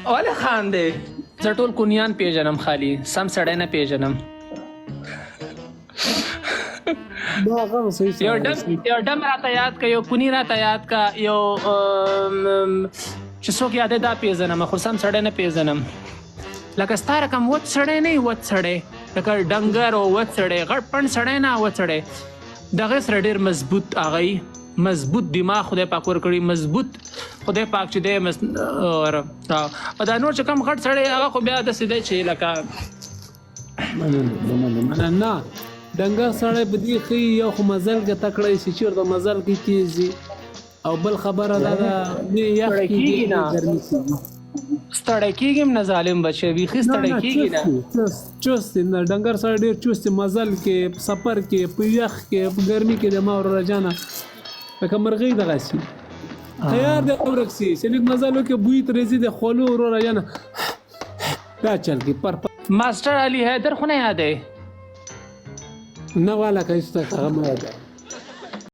ولې خاندې؟ زه ټول کونیان پیژنم، خالی سم سړی نه پیژنم. دا هغه صحیح. یو ډم، یو ډم راته یاد کا، یو کونی راته یاد کا، یو چې څوک یادې دا پیژنم، خو سم سړی نه پیژنم. لکه ستا رقم وچ سړی نه، وچ سړی لکه ډنګر او وچ سړی، غټ پنډ سړی نه، وچ سړی دغه سره ډیر مضبوط، هغه مضبوط دماغ خدای پاک ورکړي، مضبوط خدای پاک چې دی او دا نور چې کم غټ سړی هغه خو بیا داسې دی چې لکه مننه. نه، ډنګر سړی په دې ښه، یو خو مزل کې تکړه شي، چېرته مزل کې تیز، او بل خبره دا ده نه یخ کېږي نه ګرمي کېږي، ستړی کېږم نه. ظالم بچی، بیخي ستړی کېږي نه. چست نه، ډنګر سړی ډېر چست، مزل کې، په سفر کې، په یخ کې، په ګرمي کې د ما وروره جانه لکه مرغۍ دغسې تیار دی ورک سي چې لږ مزل وکړي، بوی ترې ځي د خولو. وروره جانه دا چل کې پر ماسټر علي حیدر خو نه یادې؟ نه والا، که هېڅ هغه مه یادوه.